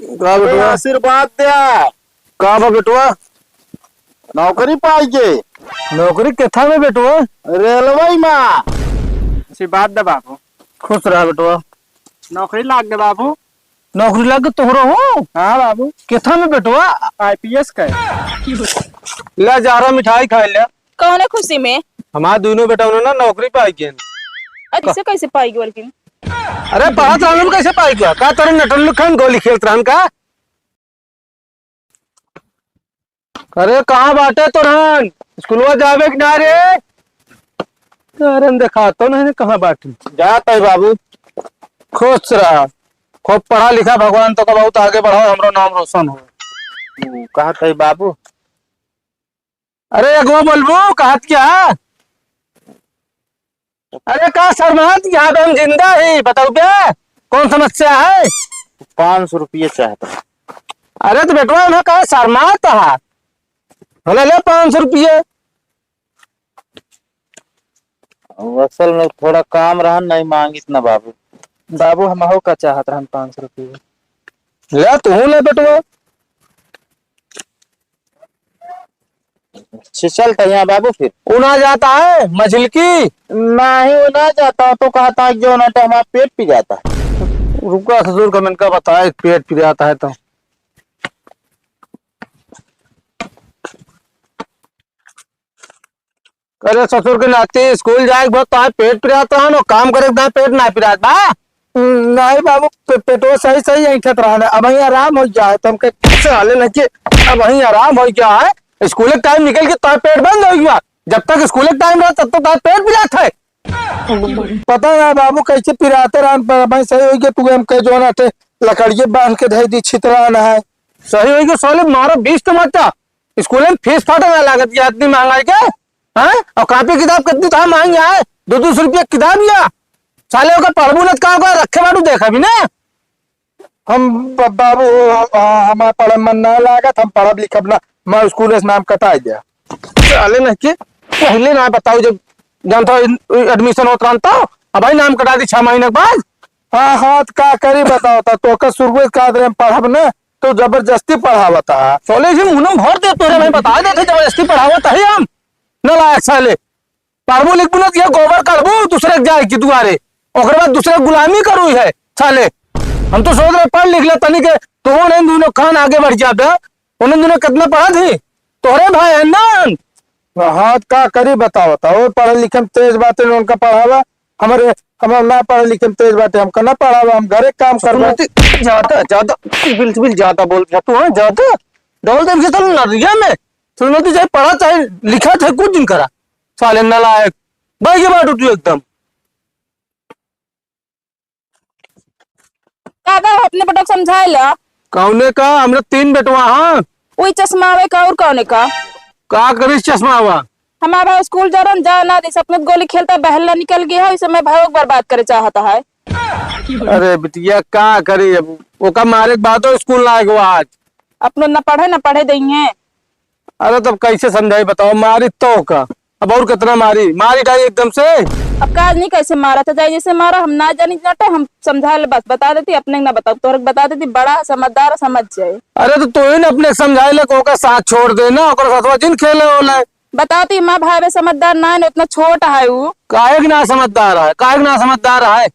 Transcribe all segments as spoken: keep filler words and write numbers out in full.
का बेटवा? आशीर्वाद द्या। का बा बेटवा? नौकरी पाई के। नौकरी केथा में बेटवा? रेलवे में। आशीर्वाद द्या बाबू। खुश रहा बेटवा। नौकरी लाग गए बाबू। नौकरी लाग गए तोहरो हो? हाँ बाबू। केथा में बेटवा? आईपीएस का है। ले जा रहा मिठाई खाए ले। कौने खुशी में? हमार दुनो बेटा उन्होंने ना नौकरी पाई के। ऐसे कैसे पाई गए बल्कि? अरे पढ़त रहन कैसे पाई गया? का तोरे नटल्लू खान गोली खेलत रहन का? अरे कहाँ बाटे तोरहन? स्कूलवा जावे कि ना रे? तोरहन देखा तो नहीं कहाँ बाटे। जात है बाबू। खुश रहा, खूब पढ़ा लिखा, भगवान तो का बहुत आगे बढ़ाओ, हमरो नाम रोशन हो। ऊ, कहत है बाबू। अरे अगवा बोलबू, कहत क्या? अरे का शर्मात, यहाँ पे हम जिंदा ही, बताओ क्या, कौन समस्या है? पाँच सौ रुपये चाहता। अरे तो बेटवा, उन्हें कहा शर्मात है, भले ले पाँच सौ रुपये। असल में थोड़ा काम रहा, नहीं मांगित ना बाबू। बाबू, हम हो का चाहत रहन पाँच सौ रुपये। ले, तू ले बेटवा। छिछल तो यहाँ बाबू फिर। उना जाता है मछली की? नहीं, उना जाता हूँ तो कहता है जो ना तो हमारा पेट पी जाता है। रुका ससुर का, मैंने कहा बताए पेट पी जाता है तो। अरे ससुर के नाती, स्कूल जाए के बाद तोहार पेट पिरात रहन और काम करे के बाद पेट ना पिरात बा? नहीं बाबू, पे-, पेटवा सही सही ऐंठत रहन है। अब वहीं आराम हो गया है, तो हम कहे, "कैसे हाले नहीं कि अब वहीं आराम हो गया है, स्कूल के टाइम निकल के तोहार पेट बंद हो गया, जब तक स्कूल के टाइम रहा तब तक तोहार पेट पिरात है।" पता ना बाबू कैसे पिराते रहन, पर अब वहीं सही हो गया। तू हम कहे जो ना थे लकड़िए बांध के धई दी छितरा ना है। सही हो गया, साले मारा बीस तमाचा। स्कूल में फीस फाटा ना लागत या इतनी महंगाई के, हैं? और कॉपी किताब कितनी था महंगी है, दो दो सौ रुपया किताब या। साले ओकर पढ़बू न त का ओकर रखे बाटू देखा भी ना। हम ब-, बाबू, हम, हमार पढ़े मन ना लागत, हम पढ़ब लिखब ना, मैं स्कूल से नाम कटाई दिया। साले नहीं के पहले ना बताओ, जब जानता हो एडमिशन होत रहन तो अब भाई नाम कटा दी छह महीने के बाद। हाँ, हाँ, तो का करी बताओ, तो तोके शुरू से कहा रहे हम पढ़ब ना, तो जबरदस्ती पढ़ावत है। साले जी मुंह में भर दे तोरे, मैं बता देते जबरदस्ती पढ़ावत है हम। नालायक साले, पढ़बू लिखबू ना, ये गोबर करबू दूसरे के जाए की दुआरे, ओकर बाद दूसरे गुलामी करू है साले। हम तो सोच रहे पढ़ लिख ले तनी के, तो वो नहीं दोनों खान आगे बढ़ जाबे। उन्हें दोनों कितना पढ़ा थी, तोहरे भाई है ना। हाँ, तो का करी बताओ, तो और पढ़े लिखे में तेज बाटे, उनका पढ़ावा, हमारे, हमारे ना पढ़े लिखे में तेज बाटे, हमका ना पढ़ावा, हम घरे काम करबा। सुनती ज्यादा, ज्यादा सिबिल, सिबिल ज्यादा बोल दिया तू, हाँ, ज्यादा डाल दे इनके सामने नरिया में। सुनती चाहे पढ़ा, चाहे लिखा, चाहे कुछ दिन करा, साले नालायक, भाई के बाटू तू एकदम। का बा, अपने बेटवा के समझाए ला। कौने का? हमरा तीन बेटवा हाँ। वही चश्मावे का और कौने का? का करिस चश्मावा? हमार भाई स्कूल जा रहन, जा ना दिस, अपने गोली खेलता बहला निकल गया है, इसे मैं भाई को बर्बाद करे चाहता है। अरे बिटिया का करी अब, ओका मारे के बादो स्कूल ना आएगो आज। अपनो ना पढ़े ना पढ़े देंगे। अरे तब कैसे समझाई बताओ, मारी तो का, अब और कितना मारी, मारी डाई एकदम से। अब काज नहीं कैसे मारा था, जाए जैसे मारा, हम ना जानी जाते, हम समझा ले बस, बता देती, अपने ना बताओ, तोहरे बता देती, बड़ा समझदार समझ जाए। अरे तो तू ही ना अपने समझाए ले, ओकर साथ छोड़ दे ना, ओकर साथ जिन खेले हो ले। बताती माँ भाई समझदार ना है, इतना छोट है उ। काहे के ना समझदार है, काहे के ना समझदार है?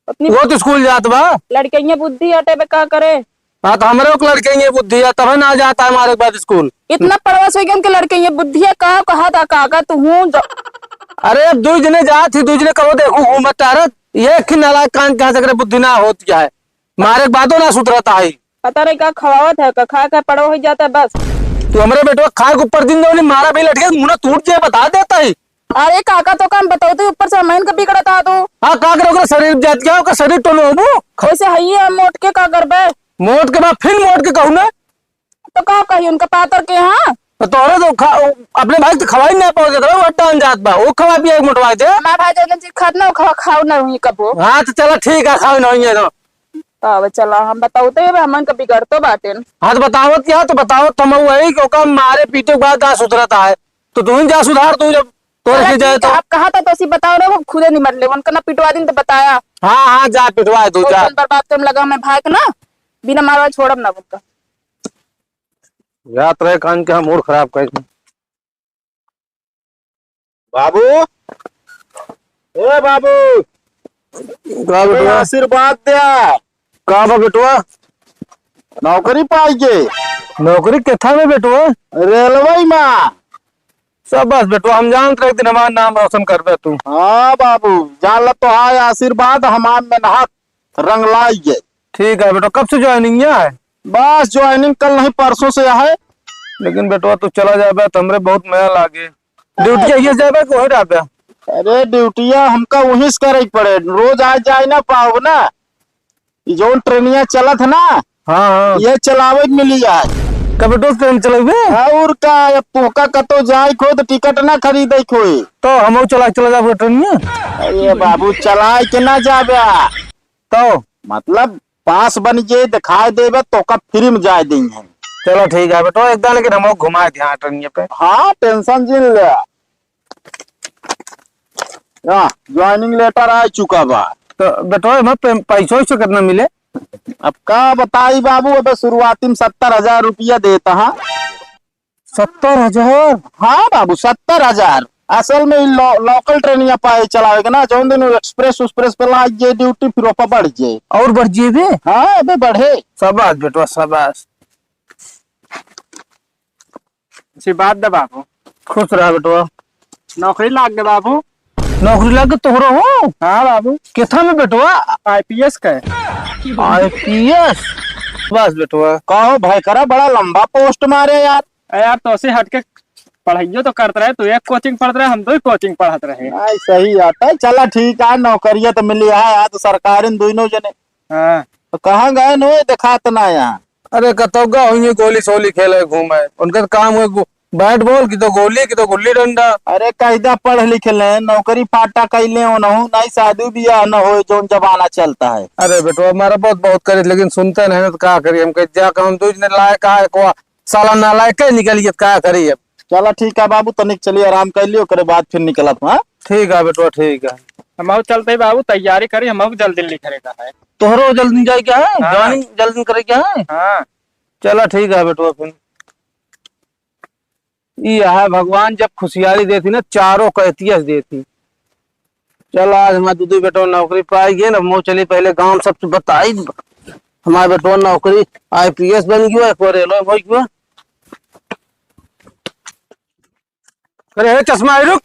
अपनी वो तो स्कूल जात बा। लड़कइया बुद्धि हटे बे, का करे? हाँ, तो हमरे को लड़कइया बुद्धि है, तबे ना जाता है हमारे बाद स्कूल। इतना पढ़वा सोई के उनके लड़कइया बुद्धि है, का कहा था काका तू हूँ जो अरे, अब दुई जने जात ही, दुई जने कबो देखू घूमत तारत, ये एक ही नालायक कान के यहाँ से करे बुद्धि ना होत क्या है, मारे के बादो ना सुधरता है। पता नहीं का खवावत है, का खा के पड़ो हो जाता है बस। तू हमरे बेटवा खाए के ऊपर दिन जौनी मारा भी लटके, मुंह टूट जाए, बता देता है। अरे काका, तो काम बताओ, तू ऊपर से हमैन के बिगड़त आ तू। हाँ, का करे, ओकरा शरीर जात गया, ओकर शरीर टोनो होबो। वैसे हइये हम मोट के का करबे? मोट के बा, फिर मोट के कहू ना। तो का कही उनका पातर के, हाँ? तो तोहरे तो खा-, अपने भाई तो खवाई ना पाओ, जतरा वो हट्टा जात बा, वो खवा पिया के मोटवा दे। हमार भाई जौन चीज खात ना, वो खवा, खाओ ना हुई कबो। हाँ, तो चला ठीक है, खाओ ना हुई तो। अब चला, हम बताओ तो ये हमन के बिगड़ तो बाटेन। हाँ, तो बतावत क्या, तो बतावत तो हम वही कि ओका मारे पीटे के बाद ना सुधरता है। तो तू ही जा सुधार, तू जब तोरे चला के जाए ठीक तो। है, आप कहा था तो उसी बताओ ना, वो खुदे निमर ले, उनका ना पिटवा दिन तो बताया। हाँ, हाँ, जा पिटवा दो, और जा। जन बर्बाद कम लगा मैं भाई के ना। बिना मारवा छोड़ब ना उनका। जात रहे कान के हम मूड खराब कर। बाबू, ए बाबू, का बेटवा? आशीर्वाद द्या। का बा बेटवा? नौकरी पाई के। नौकरी केथा में बेटवा? रेलवे में। शाबाश बेटवा, हम जानत रहे एक दिन हमार नाम रोशन करबे तू। हाँ बाबू, जान ल तोहार आशीर्वाद हमार मेहनत रंग लाई के। ठीक है बेटवा, कब से ज्वाइनिंग है? बस ज्वाइनिंग कल नहीं परसों से है। लेकिन बेटवा तू चला जाबे तो हमरे बहुत मया लागे। ड्यूटी यही जाबे कि वही रहबे? अरे ड्यूटिया हमका वहीं से करे के पड़े, रोज आ जाए ना पाओ ना। ई जौन ट्रेनिया चलत है ना, हाँ, हाँ। ये चलावे के मिली आज। कब रोज ट्रेन चलेबे? और का, अब तोहका कतो जाए को तो टिकट ना खरीदे को। तो हम चला, चला जाबे ट्रेनिया। अरे बाबू, चलाए के ना जाबे। तो? मतलब पास बन जे, दिखाई देबे, तोहका फ्री में जाए देंगे। चलो ठीक है बेटो, एक दान लेकिन हमको घुमाए दे, हाँ, ट्रेनिया पे। हाँ, टेंशन जिन ले। हाँ, ज्वाइनिंग लेटर आ चुका बा। तो बेटवा, एमे पे-, पैसो वैसो कितना मिले? अब का बताई बाबू, अबे शुरुआती में सत्तर हजार रुपया देता है। सत्तर हजार? हाँ बाबू, सत्तर हजार। असल में ई लो-, लोकल ट्रेन यहाँ पाए चलावे के ना, जौन दिन एक्सप्रेस उक्सप्रेस पे लाग जे ड्यूटी, फिर ओपा बढ़ जे। और बढ़ जे बे? हाँ, अबे बढ़े। शाबाश बेटवा, शाबाश। आशीर्वाद दे बाबू। खुश रहा बेटवा। नौकरी लाग गए बाबू। नौकरी लाग गए तोहरो हो? हाँ बाबू। केथा में बेटवा? आईपीएस का है। आईपीएस? बस बेटवा। कहो भाई करा, बड़ा लंबा पोस्ट मारे यार। अरे यार, तो से हट के पढ़ाइयो तो करत रहे, तू एक कोचिंग पढ़त रहे, हम दो ही कोचिंग पढ़त रहे। नहीं, सही आता है। चला ठीक है, नौकरिया तो मिली है यार, तो सरकारी दोनों जने। हाँ। तो कहाँ गए नो, देखात ना यहाँ। अरे कतौ गा हुई गोली सोली खेले घूमे, उनका तो काम हुए गो-, बैट बॉल की तो गोली की तो गुल्ली डंडा। अरे कैदा पढ़ लिख ले, नौकरी पाटा कैले हो न हो, नहीं शादी ब्याह न हो, जौन जमाना चलता है। अरे बेटवा हमारा बहुत बहुत करे लेकिन सुनते नहीं तो का करी, हम कह जा काम दो जने लायक आए को साला नालायक है निकल गया, का करी अब। चला ठीक है बाबू, तनिक चलिए आराम कर लियो, ओकरे बाद फिर निकलत हूँ, हाँ? ठीक है बेटवा, ठीक है। हम चलते ही बाबू, तैयारी करी, हम जल्दी निकले का है। तोहरो जल्दी जाए क्या है? हाँ। ज्वाइनिंग जल्दी करे क्या है? हाँ। चला ठीक है बेटवा फिर। ई है भगवान जब खुशियारी देती ना, चारों कैतियस देती। चल आज हमारे दू दू बेटवा नौकरी पाई गए ना, मो चली पहले गांव सबसे बताई। हमारे बेटवा नौकरी आईपीएस बन गयो, एक बार रेलवे में हो गयो। अरे हे चश्मा, रुक।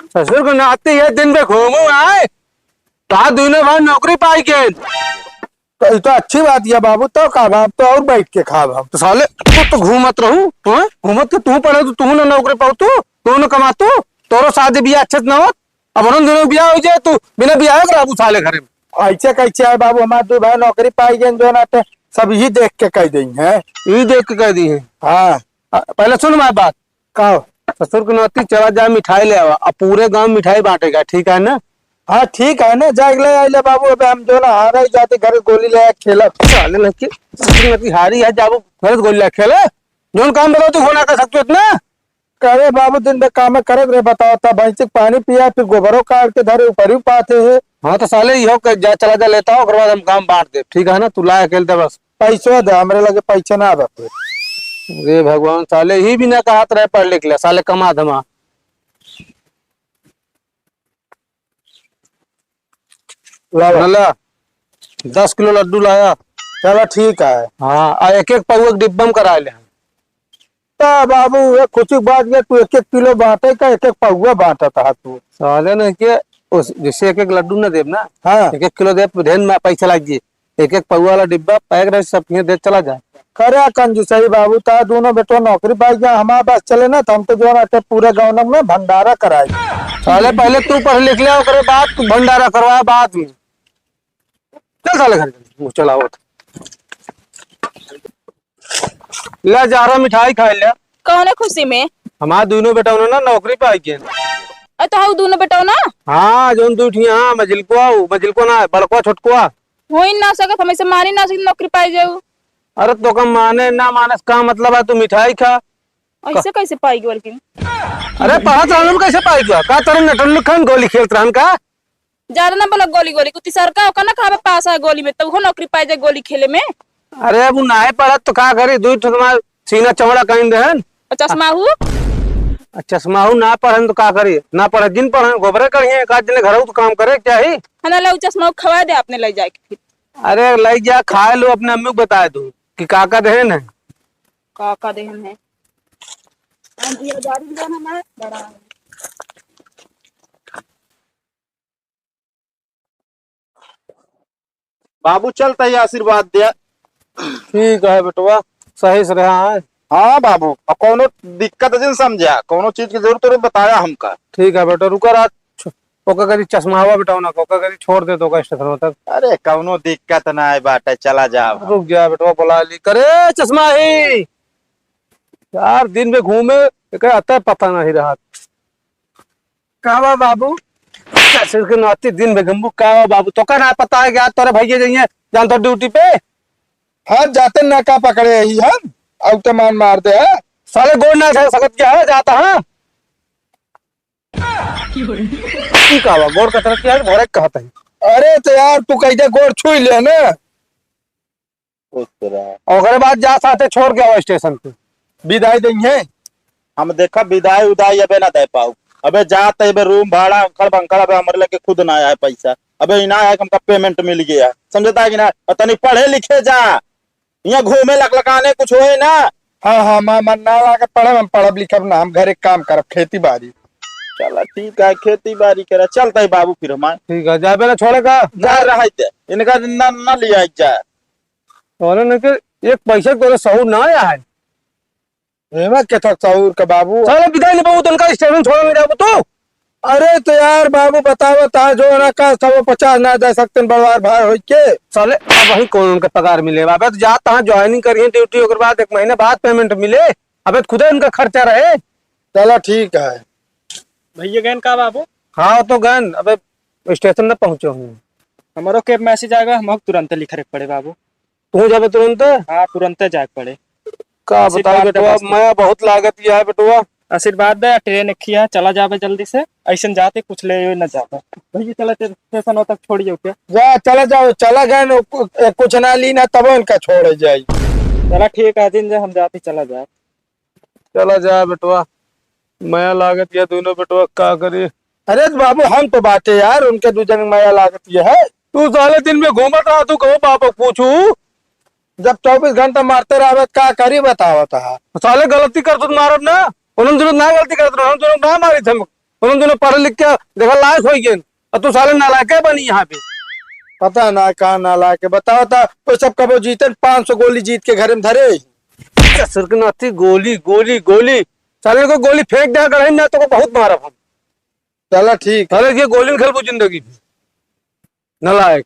ससुर को नाते ये दिन पे घूमू आए, तो आज दोनों भाई नौकरी पाई गए। तो ये तो अच्छी बात है बाबू, तो का बाप तो और बैठ के खाब हम। तो साले तू तो घूमत रहू, तू हैं? घूमत के तू पढ़े तो तू ना नौकरी पाऊ, तू तू ना कमा, तू तोरो शादी ब्याह अच्छे से ना होत। अब उन्होंने दोनों ब्याह हो जाए, तू बिना ब्याह के रहबू साले घरे में। ऐसे कैसे है बाबू, हमारे दो भाई नौकरी पाई गए जो ना, तो सब यही देख के कह देंगे हैं। यही देख के कह दी है। हाँ। आ, पहले सुन हमारी बात। का हो? ससुर के नाती चला जा, मिठाई ले आवा। अब पूरे गांव में मिठाई बांटेगा, ठीक है ना? हाँ, ठीक है ना, जाके ले आइले बाबू। अबे हम जो ना हारे जाते घर गोली ले आए खेलब। साले ना के ससुर नाती हारी है, जाबू घर गोली ले खेले। जोन काम बताओ तू होना कर सकते हो इतना। करे बाबू, दिन भर काम करत रहे, बताओ तब भैंसी के पानी पिया, फिर गोबरो काट के धरे, ऊपर ही पाते है। हाँ तो साले इहो के जा, चला जा लेता हो, ओकर बाद हम काम बांट दे, ठीक है ना? तू लाया खेलते बस। पैसो दे, हमरे लगे पैसे ना बा। रे भगवान, साले ही बिना कहत रहे पढ़ लिख ले, साले कमा धमा। लावा। ना ला, दस किलो लड्डू लाया। चला ठीक है। हाँ, आ एक एक पौवा के डिब्बा में करा ले। ता बाबू, एक खुशी के बात ये, तू एक एक किलो बांटे का एक एक पौवा बांटत हा तू। साले ने के उस, जैसे एक एक लड्डू ना देब ना, हाँ। एक एक किलो देब, ढेर में पैसा लाग जी। एक एक पौवा वाला डिब्बा पैक रहे, सब हियाँ दे चला जाए। करे कंजूसई बाबू, ता दोनों बेटवा नौकरी पाई गया, हमारा बस चले ना, तो हम तो जो रहते पूरे गाँव में भंडारा कराए। साले पहले तू पढ़ लिख ले, ओकरे बाद तू भंडारा करवा बाद में। चल साले घर चल, मुँह चलाओ। ले जा रहा मिठाई खाए ले। कौने खुशी में? हमार दोनों बेटा उन्होंने ना नौकरी पाई गए। अरे तो हऊ दोनों बेटा ना? हाँ, जोन दू ठिया, हाँ, मझिलकुआ, उ, मझिलकुआ ना, बड़कुआ, छोटकुआ। हो ही ना सकत, हम ऐसे मानी ना सकत नौकरी पाई जाऊ। अरे तो का माने ना माने का मतलब है, तू मिठाई खा। ऐसे कैसे पाई गई लेकिन? अरे पढ़त रहन कैसे पाई गया? का तरह नटन लुखन गोली खेलत रहन का? ज्यादा ना बोला गोली गोली, कुछ तीसर का ओकर ना खावे पास है गोली में, तो वो नौकरी पाई जाए गोली खेले में। अरे, अब उ नाहीं पढ़त तो का करी? दुइ ठो तुम्हार सीना चौड़ा कहीं देहन। और चश्माहू? आ चश्माहू ना पढ़न तो का करी? ना पढ़े, जिन पढ़न, गोबरे करिए, एक आध जने घरऊ तो काम करे, क्या ही? है ना, ले उ चश्माहू खवा दे आपने ले जाके फिर। अरे, ले जा, खाए लो, अपने अम्मी को बताए दो कि काका देहन है। काका देहन है। हाँ जी, हजार रुपया ना मैं बड़ा। बाबू चलत ही आशीर्वाद दे। ठीक है बेटवा, सही से रहा है। हाँ बाबू, अब कौनो दिक्कत जिन समझा, कौनो चीज की जरूरत हो बताया हमका। ठीक है बेटा, रुका रहा, छ-, ओका करी चश्मावा बेटवा ना, ओका करी छोड़ दे तो का स्टेशन तक। अरे कौनो दिक्कत ना है बाटे, चला जाओ। रुक जा बेटवा, बुला ली करे चश्मा ही। यार दिन में घूमे, एकर अतः पता नहीं रहा। का बा बाबू? ससुर के नाती दिन में गम्बू, का बा बाबू? तोका ना पता है कि आज तोरे भैया जइहे, जान तो ड्यूटी पे। हाँ, जाते ना का पकड़े ही हम, अब तो मान मार दे, हाँ? साले गोड़ ना छा सकत क्या है, जाता हाँ? ई का बा? गोड़ कतरत क्या है? भरे कहत है। अरे तो यार, तू कह दे गोड़ छुई ले ना। खुश रहा। ओकरे बाद जा साथे छोड़ के आवा स्टेशन पे, विदाई देइहे। हम देखा विदाई उदाई अबे ना दे पाऊ। अबे जा त अबे रूम भाड़ा अंकड़ बंकड़ अबे हमरे लगे खुद ना आए पैसा। अबे इना आए हमका पेमेंट मिल गया, समझता है कि ना? और तनी पढ़े लिखे जा, यहाँ घूमे लकलकाने कुछ होए ना। हाँ, हाँ, मैं मन ना लागे पढ़े, हम पढ़ब लिखब ना, हम घरे काम करब, खेती बाड़ी। चला ठीक है, खेती बाड़ी करे, चलता है बाबू फिर हमार। ठीक है, जाबे ना छोड़े का? ना रहे दे, इनका ना, ना लिया जाए। तोरे नहीं के एक पैसा तोरे सहूर ना आया है। एमा के थक सहूर का बाबू? साले विदाई नहीं बाबू, तो उनका स्टेशन छोड़ने जाबो तू? अरे तो यार बाबू बतावा ता जो ना का सौ पचास ना दे सकते बड़वार भाई होई के। साले अब वही कौन उनका पगार मिले? अबे तो जा तहाँ ज्वाइनिंग करिए ड्यूटी, ओकर बाद एक महीने बाद पेमेंट मिले। अबे तो खुदे उनका खर्चा रहे। चला ठीक है। भैया गएन का बाबू? हाँ तो गएन, अबे स्टेशन न पहुँचो हूँ। हमरो के मैसेज आएगा, हम तुरंत लिखे के पड़े बाबू। तू जाबे तुरंत? हाँ, तुरंते जाए के पड़े। का बताई बेटवा, मया बहुत लागत ही है बेटवा। आशीर्वाद दे, ट्रेन एक ही है, चला जाबे जल्दी से। ऐसन जाते कुछ ले न जाबे। भैया चला ते स्टेशन तक छोड़िए के। जा, चला जाओ, चला गए न, कु-, ए, कुछ ना ली ना, तब उनका छोड़े जाई। चला ठीक है, जिन जा हम जाते, चला जाए। चला जाए बेटवा, मया लागत या दोनों बेटवा, का करी? अरे तो बाबू, हम तो बाटे यार, उनके दू जन मया लागत ये है। तू साले दिन में घूमत रहा, तू कहो बाप पूछू। जब चौबीस घंटा मारते रहबे, का करी बतावत है? साले गलती कर तू मारब ना, उन्होंने दोनों ना गलती करत रहो, उन्होंने दोनों ना मारी थे, उन्होंने दोनों पढ़ लिख के देखा लायक हो गए, और तू साले नालायक बनी यहाँ पे। पता ना का नालायक बतावत है, वो सब कबो जीतन पाँच सौ गोली जीत के घर में धरे। ससुर के नाती गोली, गोली, गोली। साले को गोली फेंक दे गढ़े में, ना तो को बहुत मारब हम। चला ठीक। साले ये गोली खेलबू जिंदगी भर। नालायक।